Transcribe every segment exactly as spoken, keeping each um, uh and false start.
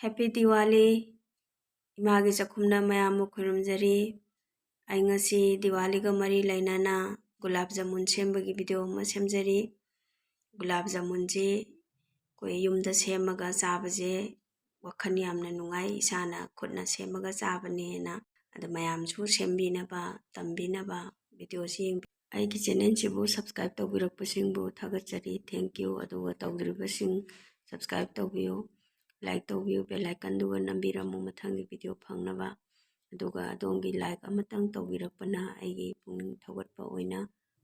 Happy Diwali! ꯏꯃꯥꯒꯤ ꯆꯥꯛꯈꯨꯝꯅ ꯃꯌꯥꯝꯕꯨ ꯈꯨꯔꯨꯝꯖꯔꯤ꯫ ꯑꯩ ꯉꯁꯤ ꯗꯤꯋꯥꯂꯤꯒ ꯃꯔꯤ ꯂꯩꯅꯅ ꯒꯨꯂꯥꯞ ꯖꯥꯃꯨꯟ ꯁꯦꯝꯕꯒꯤ video ꯑꯃ ꯁꯦꯝꯖꯔꯤ꯫ ꯒꯨꯂꯥꯞ ꯖꯥꯃꯨꯟꯁꯤ ꯑꯩꯈꯣꯏ ꯌꯨꯝꯗ ꯁꯦꯝꯃꯒ ꯆꯥꯕꯁꯦ ꯋꯥꯈꯜ ꯌꯥꯝꯅ ꯅꯨꯡꯉꯥꯏ, ꯏꯁꯥꯅ ꯈꯨꯠꯅ ꯁꯦꯝꯃꯒ ꯆꯥꯕꯅꯦꯅ꯫ ꯑꯗ ꯃꯌꯥꯝꯁꯨ ꯁꯦꯝꯕꯤꯅꯕ, ꯇꯝꯕꯤꯅꯕ videoꯁꯤ ꯌꯦꯡꯕꯤꯌꯨ꯫ ꯑꯩꯒꯤ channelꯁꯤꯕꯨ subscribe ꯇꯧꯕꯤꯔꯛꯄꯁꯤꯡꯕꯨ ꯊꯥꯒꯠꯆꯔꯤ, thank you꯫ ꯑꯗꯨꯒ ꯇꯧꯗ꯭ꯔꯤꯕꯁꯤꯡ subscribe ꯇꯧꯕꯤꯌꯨ, like ꯇꯧꯕꯤꯌꯨ, bell iconꯗꯨꯒ ꯅꯝꯕꯤꯔꯝꯃꯨ ꯃꯊꯪꯒꯤ video ꯐꯪꯅꯕ꯫ ꯑꯗꯨꯒ ꯑꯗꯣꯝꯒꯤ like ꯑꯃꯇꯪ ꯇꯧꯕꯤꯔꯛꯄꯅ ꯑꯩꯒꯤ ꯄꯨꯛꯅꯤꯡ ꯊꯧꯒꯠꯄ ꯑꯣꯏꯅ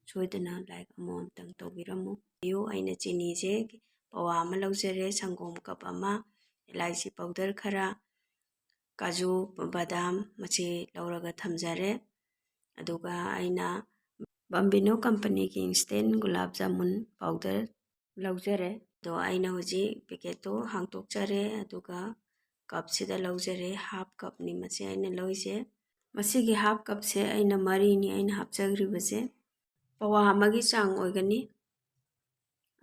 ꯁꯣꯏꯗꯅ like ꯑꯃꯃꯝꯇꯪ ꯇꯧꯕꯤꯔꯝꯃꯨ꯫ ꯑꯩꯅ ꯆꯤꯅꯤꯁꯦ ꯄꯋꯥ ꯑꯃ ꯂꯧꯖꯔꯦ, ꯁꯪꯒꯣꯝ cup ꯑꯃ, ꯏꯂꯥꯏꯆꯤ powder ꯈꯔ, ꯀꯥꯖꯨ, ꯕꯗꯥꯝ ꯃꯁꯤ ꯂꯧꯔꯒ ꯊꯝꯖꯔꯦ꯫ ꯑꯗꯨꯒ ꯑꯩꯅ Bambino companyꯒꯤ instant ꯒꯨꯂꯥꯞ ꯖꯥꯃꯨꯟ powder ꯂꯧꯖꯔꯦ꯫ ꯑꯗꯣ ꯑꯩꯅ ꯍꯧꯖꯤꯛ packetꯇꯣ ꯍꯥꯡꯇꯣꯛꯆꯔꯦ, ꯑꯗꯨꯒ cupꯁꯤꯗ ꯂꯧꯖꯔꯦ꯫ Half cupꯅꯤ ꯃꯁꯤ ꯑꯩꯅ ꯂꯧꯔꯤꯁꯦ꯫ ꯃꯁꯤꯒꯤ half cupꯁꯦ ꯑꯩꯅ ꯃꯔꯤꯅꯤ ꯑꯩꯅ ꯍꯥꯞꯆꯈ꯭ꯔꯤꯕꯁꯦ꯫ ꯄꯋꯥ ꯑꯃꯒꯤ ꯆꯥꯡ ꯑꯣꯏꯒꯅꯤ꯫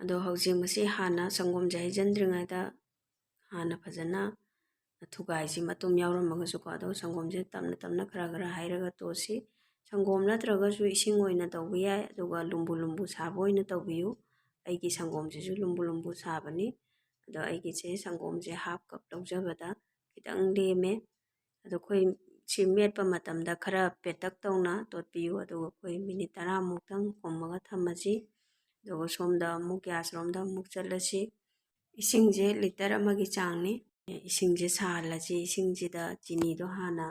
ꯑꯗꯣ ꯍꯧꯖꯤꯛ ꯃꯁꯤ ꯍꯥꯟꯅ ꯁꯪꯒꯣꯝꯁꯦ ꯍꯩꯖꯤꯟꯗ꯭ꯔꯤꯉꯩꯗ ꯍꯥꯟꯅ ꯐꯖꯅ ꯊꯨꯒꯥꯏꯁꯤ, ꯃꯇꯨꯝ ꯌꯥꯎꯔꯝꯃꯒꯁꯨꯀꯣ꯫ ꯑꯗꯣ ꯁꯪꯒꯣꯝꯁꯦ ꯇꯞꯅ ꯇꯞꯅ ꯈꯔ ꯈꯔ ꯍꯩꯔꯒ ꯇꯣꯠꯁꯤ꯫ ꯁꯪꯒꯣꯝ ꯅꯠꯇ꯭ꯔꯒꯁꯨ ꯏꯁꯤꯡ ꯑꯣꯏꯅ ꯇꯧꯕ ꯌꯥꯏ, ꯑꯗꯨꯒ ꯂꯨꯝꯕꯨ ꯂꯨꯝꯕꯨ ꯁꯥꯕ ꯑꯣꯏꯅ ꯇꯧꯕꯤꯌꯨ꯫ ꯑꯩꯒꯤ ꯁꯪꯒꯣꯝꯁꯤꯁꯨ ꯂꯨꯝꯕꯨ ꯂꯨꯝꯕꯨ ꯁꯥꯕꯅꯤ꯫ ꯑꯗꯣ ꯑꯩꯒꯤꯁꯦ ꯁꯪꯒꯣꯝꯁꯦ half cup ꯂꯧꯖꯕꯗ ꯈꯤꯇꯪ ꯂꯦꯝꯃꯦ꯫ ꯑꯗꯣ ꯑꯩꯈꯣꯏ ꯁꯤ ꯃꯦꯠꯄ ꯃꯇꯝꯗ ꯈꯔ ꯄꯦꯠꯇꯛ ꯇꯧꯅ ꯇꯣꯠꯄꯤꯌꯨ꯫ ꯑꯗꯨꯒ ꯑꯩꯈꯣꯏ minute ꯇꯔꯥꯃꯨꯛꯇꯪ ꯀꯨꯝꯃꯒ ꯊꯝꯃꯁꯤ꯫ ꯑꯗꯨꯒ ꯁꯣꯝꯗ ꯑꯃꯨꯛ gasꯔꯣꯝꯗ ꯑꯃꯨꯛ ꯆꯠꯂꯁꯤ꯫ ꯏꯁꯤꯡꯁꯦ litre ꯑꯃꯒꯤ ꯆꯥꯡꯅꯤ꯫ ꯏꯁꯤꯡꯁꯦ ꯁꯥꯍꯜꯂꯁꯤ꯫ ꯏꯁꯤꯡꯁꯤꯗ ꯆꯤꯅꯤꯗꯣ ꯍꯥꯟꯅ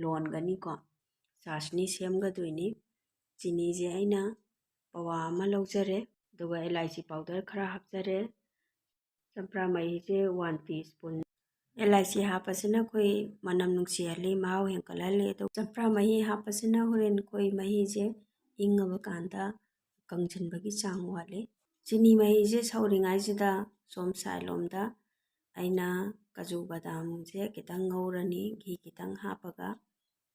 ꯂꯣꯟꯒꯅꯤꯀꯣ꯫ ꯆꯥꯁꯅꯤ ꯁꯦꯝꯒꯗꯣꯏꯅꯤ꯫ ꯆꯤꯅꯤꯁꯦ ꯑꯩꯅ ꯄꯋꯥ ꯑꯃ ꯂꯧꯖꯔꯦ, ꯑꯗꯨꯒ ꯏꯂꯥꯏꯆꯤ powder ꯈꯔ ꯍꯥꯞꯆꯔꯦ꯫ ꯆꯝꯄ꯭ꯔꯥ ꯃꯍꯤꯁꯦ one teaspoon꯫ ꯏꯂꯥꯏꯆꯤ ꯍꯥꯞꯄꯁꯤꯅ ꯑꯩꯈꯣꯏ ꯃꯅꯝ ꯅꯨꯡꯁꯤꯍꯜꯂꯤ, ꯃꯍꯥꯎ ꯍꯦꯟꯀꯠꯍꯜꯂꯤ꯫ ꯑꯗꯣ ꯆꯝꯄ꯭ꯔꯥ ꯃꯍꯤ ꯍꯥꯞꯄꯁꯤꯅ ꯍꯣꯔꯦꯟ ꯑꯩꯈꯣꯏ ꯃꯍꯤꯁꯦ ꯏꯪꯉꯕ ꯀꯥꯟꯗ ꯀꯪꯁꯤꯟꯕꯒꯤ ꯆꯥꯡ ꯋꯥꯠꯂꯤ꯫ ꯆꯤꯅꯤ ꯃꯍꯤꯁꯦ ꯁꯧꯔꯤꯉꯩꯁꯤꯗ ꯁꯣꯝ side ꯂꯣꯝꯗ ꯑꯩꯅ ꯀꯥꯖꯨ ꯕꯗꯥꯝꯁꯦ ꯈꯤꯇꯪ ꯉꯧꯔꯅꯤ, ꯘꯤ ꯈꯤꯇꯪ ꯍꯥꯞꯄꯒ꯫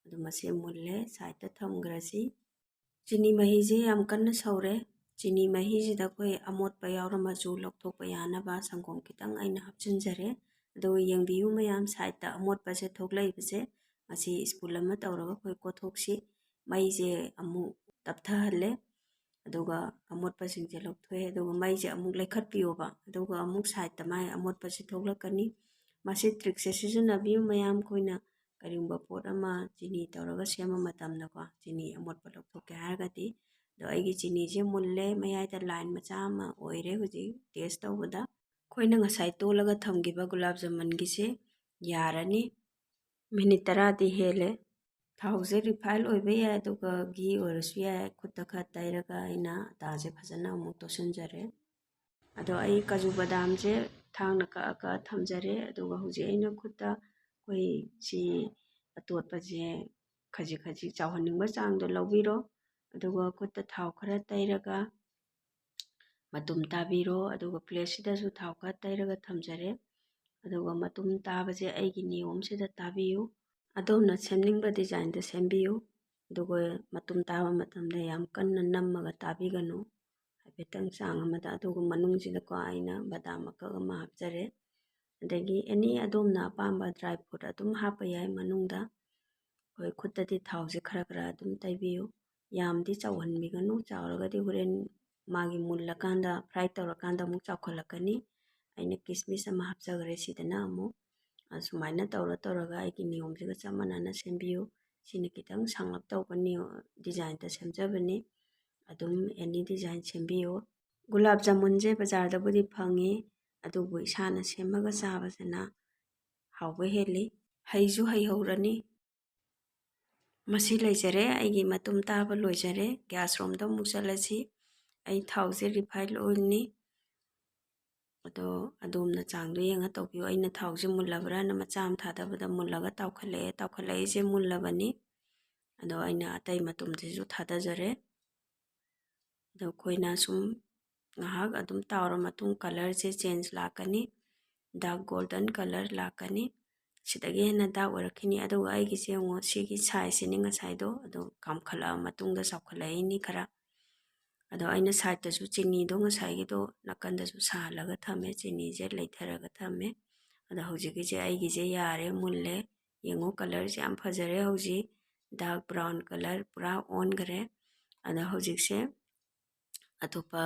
ꯑꯗꯨ ꯃꯁꯤ ꯃꯨꯜꯂꯦ, sideꯇ ꯊꯝꯈ꯭ꯔꯁꯤ꯫ ꯆꯤꯅꯤ ꯃꯍꯤꯁꯦ ꯌꯥꯝ ꯀꯟꯅ ꯁꯧꯔꯦ꯫ ꯆꯤꯅꯤ ꯃꯍꯤꯁꯤꯗ ꯑꯩꯈꯣꯏ ꯑꯃꯣꯠꯄ ꯌꯥꯎꯔꯝꯃꯁꯨ ꯂꯧꯊꯣꯛꯄ ꯌꯥꯅꯕ ꯁꯪꯒꯣꯝ ꯈꯤꯇꯪ ꯑꯩꯅ ꯍꯥꯞꯆꯤꯟꯖꯔꯦ꯫ ꯑꯗꯨꯒ ꯌꯦꯡꯕꯤꯌꯨ ꯃꯌꯥꯝ, ꯁꯥꯏꯠꯇ ꯑꯃꯣꯠꯄꯁꯦ ꯊꯣꯛꯂꯛꯏꯕꯁꯦ, ꯃꯁꯤ ꯁ꯭ꯄꯨꯟ ꯑꯃ ꯇꯧꯔꯒ ꯑꯩꯈꯣꯏ ꯀꯣꯠꯊꯣꯛꯁꯤ꯫ ꯃꯩꯁꯦ ꯑꯃꯨꯛ ꯇꯞꯊꯍꯜꯂꯦ, ꯑꯗꯨꯒ ꯑꯃꯣꯠꯄꯁꯤꯡꯁꯦ ꯂꯧꯊꯣꯛꯑꯦ, ꯑꯗꯨꯒ ꯃꯩꯁꯦ ꯑꯃꯨꯛ ꯂꯩꯈꯠꯄꯤꯌꯣꯕ, ꯑꯗꯨꯒ ꯑꯃꯨꯛ ꯁꯥꯏꯠꯇ ꯃꯥꯏ ꯑꯃꯣꯠꯄꯁꯦ ꯊꯣꯛꯂꯛꯀꯅꯤ꯫ ꯃꯁꯤ ꯇ꯭ꯔꯤꯛꯁꯦ ꯁꯤꯖꯤꯟꯅꯕꯤꯌꯨ ꯃꯌꯥꯝ, ꯑꯩꯈꯣꯏꯅ ꯀꯔꯤꯒꯨꯝꯕ ꯄꯣꯠ ꯑꯃ ꯆꯤꯅꯤ ꯇꯧꯔꯒ ꯁꯦꯝꯕ ꯃꯇꯝꯗꯀꯣ, ꯆꯤꯅꯤ ꯑꯃꯣꯠꯄ ꯂꯧꯊꯣꯛꯀꯦ ꯍꯥꯏꯔꯒꯗꯤ꯫ ꯑꯗꯣ ꯑꯩꯒꯤ ꯆꯤꯅꯤꯁꯦ ꯃꯨꯜꯂꯦ, ꯃꯌꯥꯏꯗ ꯂꯥꯏꯟ ꯃꯆꯥ ꯑꯃ ꯑꯣꯏꯔꯦ ꯍꯧꯖꯤꯛ ꯇꯦꯁ ꯇꯧꯕꯗ꯫ ꯑꯩꯈꯣꯏꯅ ꯉꯁꯥꯏ ꯇꯣꯜꯂꯒ ꯊꯝꯈꯤꯕ ꯒꯨꯂꯥꯞ ꯖꯥꯃꯨꯟꯒꯤꯁꯦ ꯌꯥꯔꯅꯤ꯫ ꯃꯤꯅꯤꯠ ꯇꯔꯥꯗꯤ ꯍꯦꯜꯂꯦ꯫ ꯊꯥꯎꯁꯦ ꯔꯤꯐꯥꯏꯟ ꯑꯣꯏꯕ ꯌꯥꯏ, ꯑꯗꯨꯒ ꯘꯤ ꯑꯣꯏꯔꯁꯨ ꯌꯥꯏ꯫ ꯈꯨꯠꯇ ꯈꯔ ꯇꯩꯔꯒ ꯑꯩꯅ ꯑꯇꯥꯁꯦ ꯐꯖꯅ ꯑꯃꯨꯛ ꯇꯣꯠꯁꯤꯟꯖꯔꯦ꯫ ꯑꯗꯣ ꯑꯩ ꯀꯥꯖꯨ ꯕꯗꯥꯝꯁꯦ ꯊꯥꯡꯅ ꯀꯛꯑ ꯀꯛꯑ ꯊꯝꯖꯔꯦ꯫ ꯑꯗꯨꯒ ꯍꯧꯖꯤꯛ ꯑꯩꯅ ꯈꯨꯠꯇ ꯑꯩꯈꯣꯏ ꯁꯤ ꯑꯇꯣꯠꯄꯁꯦ ꯈꯖꯤꯛ ꯈꯖꯤꯛ ꯆꯥꯎꯍꯟꯅꯤꯡꯕ ꯆꯥꯡꯗꯣ ꯂꯧꯕꯤꯔꯣ꯫ ꯑꯗꯨꯒ ꯈꯨꯠꯇ ꯊꯥꯎ ꯈꯔ ꯇꯩꯔꯒ ꯃꯇꯨꯝ ꯇꯥꯕꯤꯔꯣ꯫ ꯑꯗꯨꯒ ꯄ꯭ꯂꯦꯠꯁꯤꯗꯁꯨ ꯊꯥꯎ ꯈꯔ ꯇꯩꯔꯒ ꯊꯝꯖꯔꯦ꯫ ꯑꯗꯨꯒ ꯃꯇꯨꯝ ꯇꯥꯕꯁꯦ ꯑꯩꯒꯤ ꯅꯤꯌꯣꯝꯁꯤꯗ ꯇꯥꯕꯤꯌꯨ꯫ ꯑꯗꯣꯝꯅ ꯁꯦꯝꯅꯤꯡꯕ ꯗꯤꯖꯥꯏꯟꯗ ꯁꯦꯝꯕꯤꯌꯨ꯫ ꯑꯗꯨꯒ ꯃꯇꯨꯝ ꯇꯥꯕ ꯃꯇꯝꯗ ꯌꯥꯝ ꯀꯟꯅ ꯅꯝꯃꯒ ꯇꯥꯕꯤꯒꯅꯨ꯫ ꯍꯥꯏꯐꯦꯠꯇꯪ ꯆꯥꯡ ꯑꯃꯗ꯫ ꯑꯗꯨꯒ ꯃꯅꯨꯡꯁꯤꯗꯀꯣ ꯑꯩꯅ ꯕꯗꯥꯝ ꯑꯀꯛ ꯑꯃ ꯍꯥꯞꯆꯔꯦ꯫ ꯑꯗꯒꯤ ꯑꯦꯅꯤ ꯑꯗꯣꯝꯅ ꯑꯄꯥꯝꯕ ꯗ꯭ꯔꯥꯏ ꯐ꯭ꯔꯨꯠ ꯑꯗꯨꯝ ꯍꯥꯞꯄ ꯌꯥꯏ ꯃꯅꯨꯡꯗ꯫ ꯑꯩꯈꯣꯏ ꯈꯨꯠꯇꯗꯤ ꯊꯥꯎꯁꯦ ꯈꯔ ꯈꯔ ꯑꯗꯨꯝ ꯇꯩꯕꯤꯌꯨ꯫ ꯌꯥꯝꯗꯤ ꯆꯥꯎꯍꯟꯕꯤꯒꯅꯨ, ꯆꯥꯎꯔꯒꯗꯤ ꯍꯣꯔꯦꯟ ꯃꯥꯒꯤ ꯃꯨꯜꯂꯀꯥꯟꯗ, ꯐ꯭ꯔꯥꯏ ꯇꯧꯔꯀꯥꯟꯗ ꯑꯃꯨꯛ ꯆꯥꯎꯈꯠꯂꯛꯀꯅꯤ꯫ ꯑꯩꯅ ꯀꯤꯁꯃꯤꯁ ꯑꯃ ꯍꯥꯞꯆꯈ꯭ꯔꯦ ꯁꯤꯗꯅ ꯑꯃꯨꯛ꯫ ꯑꯁꯨꯃꯥꯏꯅ ꯇꯧꯔ ꯇꯧꯔꯒ ꯑꯩꯒꯤ ꯅꯤꯌꯣꯝꯁꯤꯒ ꯆꯞ ꯃꯥꯟꯅꯅ ꯁꯦꯝꯕꯤꯌꯨ꯫ ꯁꯤꯅ ꯈꯤꯇꯪ ꯁꯥꯡꯂꯞ ꯇꯧꯕ ꯅꯤꯌꯣ-, ꯗꯤꯖꯥꯏꯟꯗ ꯁꯦꯝꯖꯕꯅꯤ꯫ ꯑꯗꯨꯝ ꯑꯦꯅꯤ ꯗꯤꯖꯥꯏꯟ ꯁꯦꯝꯕꯤꯌꯨ꯫ ꯒꯨꯂꯥꯞ ꯖꯥꯃꯨꯟꯁꯦ ꯕꯖꯥꯔꯗꯕꯨꯗꯤ ꯐꯪꯉꯤ, ꯑꯗꯨꯕꯨ ꯏꯁꯥꯅ ꯁꯦꯝꯃꯒ ꯆꯥꯕꯁꯤꯅ ꯍꯥꯎꯕ ꯍꯦꯜꯂꯤ꯫ ꯍꯩꯁꯨ ꯍꯩꯍꯧꯔꯅꯤ꯫ ꯃꯁꯤ ꯂꯩꯖꯔꯦ, ꯑꯩꯒꯤ ꯃꯇꯨꯝ ꯇꯥꯕ ꯂꯣꯏꯖꯔꯦ꯫ ꯒ꯭ꯌꯥꯁ ꯔꯣꯝꯗ ꯑꯃꯨꯛ ꯆꯠꯂꯁꯤ꯫ ꯑꯩ ꯊꯥꯎꯁꯦ ꯔꯤꯐꯥꯏꯟ ꯑꯣꯏꯜꯅꯤ꯫ ꯑꯗꯣ ꯑꯗꯣꯝꯅ ꯆꯥꯡꯗꯣ ꯌꯦꯡꯉ ꯇꯧꯕꯤꯌꯨ꯫ ꯑꯩꯅ ꯊꯥꯎꯁꯦ ꯃꯨꯜꯂꯕ꯭ꯔꯥꯅ ꯃꯆꯥ ꯑꯃ ꯊꯥꯗꯕꯗ ꯃꯨꯜꯂꯒ ꯇꯥꯎꯈꯠꯂꯛꯑꯦ꯫ ꯇꯥꯎꯈꯠꯂꯛꯏꯁꯦ ꯃꯨꯜꯂꯕꯅꯤ꯫ ꯑꯗꯣ ꯑꯩꯅ ꯑꯇꯩ ꯃꯇꯨꯝꯁꯤꯁꯨ ꯊꯥꯗꯖꯔꯦ꯫ ꯑꯗꯣ ꯑꯩꯈꯣꯏꯅ ꯁꯨꯝ ꯉꯥꯏꯍꯥꯛ ꯑꯗꯨꯝ ꯇꯥꯎꯔ ꯃꯇꯨꯡ ꯀꯂꯔꯁꯦ ꯆꯦꯟꯖ ꯂꯥꯛꯀꯅꯤ, ꯗꯥꯔꯛ ꯒꯣꯜꯗꯟ ꯀꯂꯔ ꯂꯥꯛꯀꯅꯤ꯫ ꯁꯤꯗꯒꯤ ꯍꯦꯟꯅ ꯗꯥꯔꯛ ꯑꯣꯏꯔꯛꯈꯤꯅꯤ꯫ ꯑꯗꯨꯒ ꯑꯩꯒꯤꯁꯦ ꯌꯦꯡꯉꯣ, ꯁꯤꯒꯤ ꯁꯥꯏꯖꯁꯤꯅꯤ ꯉꯁꯥꯏꯗꯣ, ꯑꯗꯣ ꯀꯥꯝꯈꯠꯂꯛꯑ ꯃꯇꯨꯡꯗ ꯆꯥꯎꯈꯠꯂꯛꯏꯅꯤ ꯈꯔ꯫ ꯑꯗꯣ ꯑꯩꯅ ꯁꯥꯏꯗꯠꯇꯁꯨ ꯆꯤꯅꯤꯗꯣ ꯉꯁꯥꯏꯒꯤꯗꯣ ꯅꯥꯀꯟꯗꯁꯨ ꯁꯥꯍꯜꯂꯒ ꯊꯝꯃꯦ, ꯆꯤꯅꯤꯁꯦ ꯂꯩꯊꯔꯒ ꯊꯝꯃꯦ꯫ ꯑꯗꯣ ꯍꯧꯖꯤꯛꯀꯤꯁꯦ ꯑꯩꯒꯤꯁꯦ ꯌꯥꯔꯦ, ꯃꯨꯜꯂꯦ꯫ ꯌꯦꯡꯉꯣ, colorꯁꯦ ꯌꯥꯝ ꯐꯖꯔꯦ ꯍꯧꯖꯤꯛ, dark brown color ꯄꯨꯔꯥ ꯑꯣꯟꯈ꯭ꯔꯦ꯫ ꯑꯗꯣ ꯍꯧꯖꯤꯛꯁꯦ ꯑꯇꯣꯞꯄ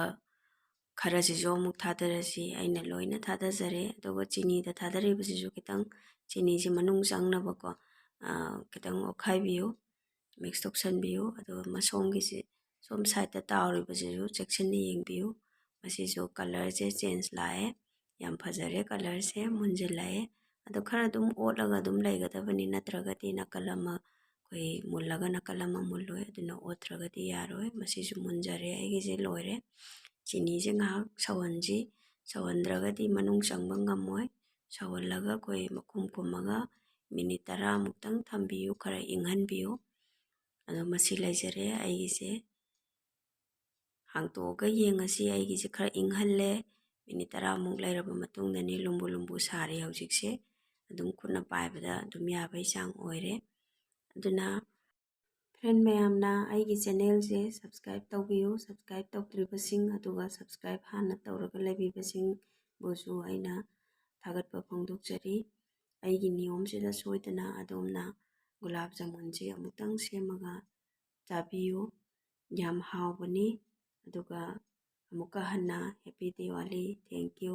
ꯈꯔꯁꯤꯁꯨ ꯑꯃꯨꯛ ꯊꯥꯗꯔꯁꯤ꯫ ꯑꯩꯅ ꯂꯣꯏꯅ ꯊꯥꯗꯖꯔꯦ꯫ ꯑꯗꯨꯒ ꯆꯤꯅꯤꯗ ꯊꯥꯗꯔꯤꯕꯁꯤꯁꯨ ꯈꯤꯇꯪ, ꯆꯤꯅꯤꯁꯤ ꯃꯅꯨꯡ ꯆꯪꯅꯕꯀꯣ, ꯑꯥ, ꯈꯤꯇꯪ ꯑꯣꯠꯈꯥꯏꯕꯤꯌꯨ, mix ꯇꯧꯁꯟꯕꯤꯌꯨ꯫ ꯑꯗꯨꯒ ꯃꯁꯣꯝꯒꯤꯁꯤ, ꯁꯣꯝ sideꯇ ꯇꯥꯎꯔꯤꯕꯁꯤꯁꯨ ꯆꯦꯛꯁꯤꯟꯅ ꯌꯦꯡꯕꯤꯌꯨ꯫ ꯃꯁꯤꯁꯨ colorꯁꯦ change ꯂꯥꯛꯑꯦ꯫ ꯌꯥꯝ ꯐꯖꯔꯦ, colorꯁꯦ ꯃꯨꯟꯁꯤꯜꯂꯛꯑꯦ꯫ ꯑꯗꯣ ꯈꯔ ꯑꯗꯨꯝ ꯑꯣꯠꯂꯒ ꯑꯗꯨꯝ ꯂꯩꯒꯗꯕꯅꯤ, ꯅꯠꯇ꯭ꯔꯒꯗꯤ ꯅꯥꯀꯜ ꯑꯃ ꯑꯩꯈꯣꯏ ꯃꯨꯜꯂꯒ ꯅꯥꯀꯜ ꯑꯃ ꯃꯨꯜꯂꯣꯏ꯫ ꯑꯗꯨꯅ ꯑꯣꯠꯇ꯭ꯔꯒꯗꯤ ꯌꯥꯔꯣꯏ꯫ ꯃꯁꯤꯁꯨ ꯃꯨꯟꯖꯔꯦ, ꯑꯩꯒꯤꯁꯦ ꯂꯣꯏꯔꯦ꯫ ꯆꯤꯅꯤꯁꯦ ꯉꯥꯏꯍꯥꯛ ꯁꯧꯍꯟꯁꯤ꯫ ꯁꯧꯍꯟꯗ꯭ꯔꯒꯗꯤ ꯃꯅꯨꯡ ꯆꯪꯕ ꯉꯝꯃꯣꯏ꯫ ꯁꯧꯍꯜꯂꯒ ꯑꯩꯈꯣꯏ ꯃꯈꯨꯝ ꯈꯨꯝꯃꯒ minute ꯇꯔꯥꯃꯨꯛꯇꯪ ꯊꯝꯕꯤꯌꯨ, ꯈꯔ ꯏꯪꯍꯟꯕꯤꯌꯨ꯫ ꯑꯗꯣ ꯃꯁꯤ ꯂꯩꯖꯔꯦ ꯑꯩꯒꯤꯁꯦ꯫ ꯍꯥꯡꯇꯣꯛꯑꯒ ꯌꯦꯡꯉꯁꯤ꯫ ꯑꯩꯒꯤꯁꯦ ꯈꯔ ꯏꯪꯍꯜꯂꯦ꯫ Minute ꯇꯔꯥꯃꯨꯛ ꯂꯩꯔꯕ ꯃꯇꯨꯡꯗꯅꯤ ꯂꯨꯝꯕꯨ ꯂꯨꯝꯕꯨ ꯁꯥꯔꯤ ꯍꯧꯖꯤꯛꯁꯦ꯫ ꯑꯗꯨꯝ ꯈꯨꯠꯅ ꯄꯥꯏꯕꯗ ꯑꯗꯨꯝ ꯌꯥꯕꯩ ꯆꯥꯡ ꯑꯣꯏꯔꯦ꯫ ꯑꯗꯨꯅ friend ꯃꯌꯥꯝꯅ ꯑꯩꯒꯤ channelꯁꯦ subscribe ꯇꯧꯕꯤꯌꯨ꯫ Subscribe ꯇꯧꯗ꯭ꯔꯤꯕꯁꯤꯡ, ꯑꯗꯨꯒ subscribe ꯍꯥꯟꯅ ꯇꯧꯔꯒ ꯂꯩꯕꯤꯕꯁꯤꯡꯕꯨꯁꯨ ꯑꯩꯅ ꯊꯥꯒꯠꯄ ꯐꯣꯡꯗꯣꯛꯆꯔꯤ꯫ ꯑꯩꯒꯤ ꯅꯤꯌꯣꯝꯁꯤꯗ ꯁꯣꯏꯗꯅ ꯑꯗꯣꯝꯅ ꯒꯨꯂꯥꯞ ꯖꯥꯃꯨꯟꯁꯤ ꯑꯃꯨꯛꯇꯪ ꯁꯦꯝꯃꯒ ꯆꯥꯕꯤꯌꯨ꯫ ꯌꯥꯝ ꯍꯥꯎꯕꯅꯤ꯫ ꯑꯗꯨꯒ ꯑꯃꯨꯛꯀ ꯍꯟꯅ happy Diwali꯫ Thank you꯫